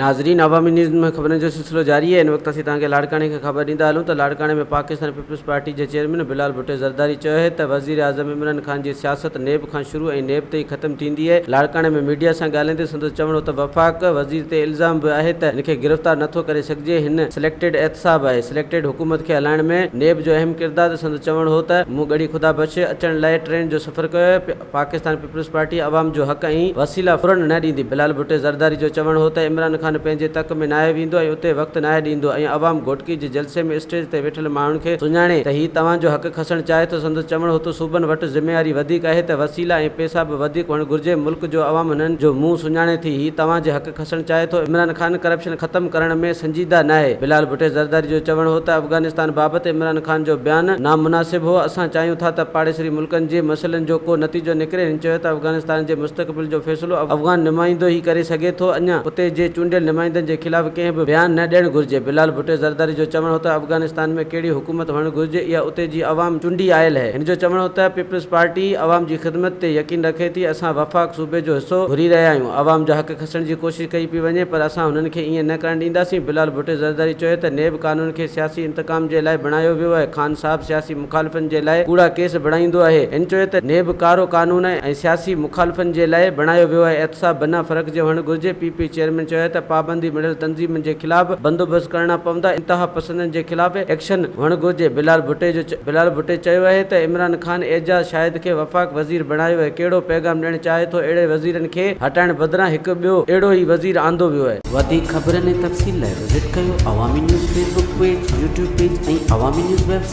ناظرين عوامي نيوز ۾ خبرن جو سلسلو جاري آهي ان وقت اسين توهان کي لاڙڪاڻي کان خبر ڏيندا هلون ته لاڙڪاڻي ۾ پاڪستان پيپلز پارٽي جي چيئرمين بلال ڀٽي زرداري چيو آهي ته وزيراعظم عمران خان جي سياست نيب کان شروع ۽ نيب تي ئي ختم ٿيندي آهي لاڙڪاڻي ۾ ميڊيا سان ڳالهائيندي سندس چوڻ هو ته وفاق وزير تي الزام به آهي ته هن کي گرفتار نٿو ڪري سگهجي هن سليڪٽيڊ احتساب آهي سليڪٽيڊ حڪومت کي هلائڻ ۾ نيب جو اهم ڪردار سندس چوڻ هو ته مون ڳڙهي خدا بخش اچڻ لاء ٽرين جو سفر ڪيو آهي پاڪستان پيپلز پارٽي عوام جو حق ۽ وسيلا ڦرڻ نه ڏيندي. بلال ڀٽي زرداري جو چوڻ هو ته عمران خان پنهنجي تڪ ۾ ناهي ويندو ۽ اتي وقت ناهي ڏيندو ۽ عوام گهوٽڪي جي جلسي ۾ اسٽيج تي ويٺل ماڻهن کي سڃاڻي ته هي توهان جو حق کسڻ چاهي ٿو سندس چوڻ هو ته صوبن وٽ ذميواري وڌيڪ آهي ته وسيلا ۽ پئسا به وڌيڪ هئڻ گهرجي ملڪ جو عوام هنن جو منهن سڃاڻي ٿي هي توهان جي حق کسڻ چاهي ٿو، عمران خان ڪرپشن ختم ڪرڻ ۾ سنجيده ناهي، بلال ڀٽي زرداري جو چوڻ هو ته افغانستان بابت عمران خان جو بيان نامناسب هو، اسان چاهيون ٿا ته پاڙيسري ملڪن جي مسئلن جو ڪو نتيجو نڪري، هن چيو ته افغانستان جي مستقبل جو فيصلو افغان نمائندو ئي ڪري سگهي ٿو، اڃا اتي جي چونڊيل نمائندن جي خلاف ڪنهن به بيان نه ڏيڻ گهرجي، بلال ڀٽي زرداري جو چوڻ هو ته افغانستان ۾ ڪهڙي حڪومت هئڻ گهرجي اها اتي جي عوام چونڊي آيل اهي، هن جو چوڻ هو ته پيپلز پارٽي عوام جي خدمت تي يقين رکي ٿي، اسان وفاق صوبي جو حصو گهري رهيا آهيون، عوام جا حق کسڻ جي ڪوشش ڪئي پئي وڃي پر اسان هنن کي ائين نه ڪرڻ ڏينداسين، بلال ڀٽي زرداري چيو ته نيب قانون کي سياسي انتقام جي لاء بڻايو ويو آهي، خان صاحب سياسي مخالفن جي لاء ڪوڙا ڪيس بڻائيندو آهي، هن چيو ته نيب ڪارو قانون ۽ سياسي مخالفن جي لاء بڻايو ويو آهي، احتساب بنا فرق جي هئڻ گهرجي، پي پي چيئرمين چيو ته پابندي مڙهيل تنظيمن جي خلاف بندوبست ڪرڻا پوندا، انتهاپسندن جي خلاف ايڪشن هئڻ گهرجي، بلال ڀٽي جو بلال ڀٽي چيو آهي ته عمران خان اعجاز شاهد کي وفاق وزير بڻايو آهي، ڪهڙو پيغام ڏيڻ چاهي ٿو، اهڙي وزيرن کي هٽائڻ بدران هڪ ٻيو اهڙو ئي وزير آندو ويو آهي. وڌيڪ خبرن ۽ تفصيل لاء وزٽ ڪيو Awami news Facebook page, YouTube page ۽ Awami news website.